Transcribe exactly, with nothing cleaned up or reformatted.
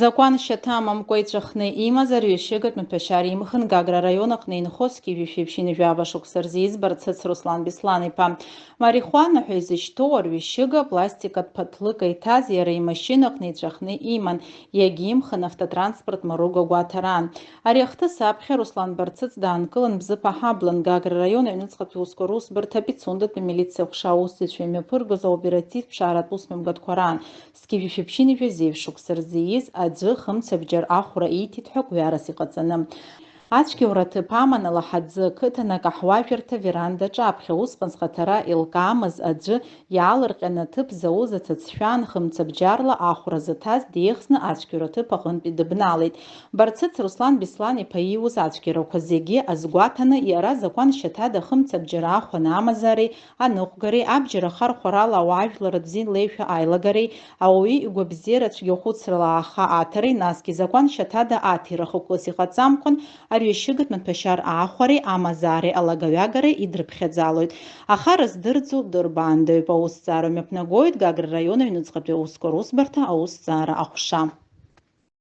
Закәан шьаҭа амамкәа иҵәахны имаз арҩашьыгатә маҭәашьар имхын Гагра араион аҟны инхо зқьи жәшәи ԥшьынҩажәи жәаба шықәса рзы избарц Руслан Беслан-иԥа. Марихуана ҳәа изышьҭоу арҩашьыга пластикатә ԥаҭлыка иҭаз иара имашьынаҟны иҵәахны иман, иагьимхын автотранспорт маруга гәаҭараан. Ари ахҭыс аԥхьа Руслан Барцыц даанкылан Бзыԥ аҳаблан Гагра араион аҩныҵҟатәи аусқәа русбарҭа Пицундатәи амилициа аҟәша аусзуҩцәа имҩаԥыргоз аоперативтә ԥшааратә усмҩаԥгатәқәа раан. Зқьи жәшәи ԥшьынҩажәи зеижә шықәса рзы ииз аӡәы хымцабџьар ахәра ииҭеит ҳәа гәҩарас иҟаҵаны. Ацәгьоура ҭыԥ аман Алаҳаӡы ақыҭан акаҳуажәырҭа верандаҿы аԥхьа усҟан зхаҭара еилкаамыз аӡәы иаалырҟьаны аҭыԥ зауз аҭыӡшәа анхымца бџьарла ахәра зыҭаз деихсны ацәгьоура ҭыԥ аҟынтәи дыбналеит. Барцыц Руслан Беслан-иԥа ииуз ацәгьарақәа зегьы азгәаҭаны, иара закәан шьаҭада хымца бџьар аахәаны амазаареи аныҟәгареи, абџьар ахархәарала ауаажәлар рыбзиа леишәа аилагареи, ауаҩы игәабзиара цәгьахәыцрала ааха аҭареи, насгьы закәан шьаҭада аҭира хықәкыс иҟаҵамкәан, арҩашьыгатә маҭәашьар аахәареи амазаареи алагаҩагареи идрыԥхьаӡалоит. Ахара здырӡо дырбаандаҩуп аусҭҵаара мҩаԥнагоит Гагра раион аҩныҵҟатәи аусқәа русбарҭа аусҭҵаара аҟәша.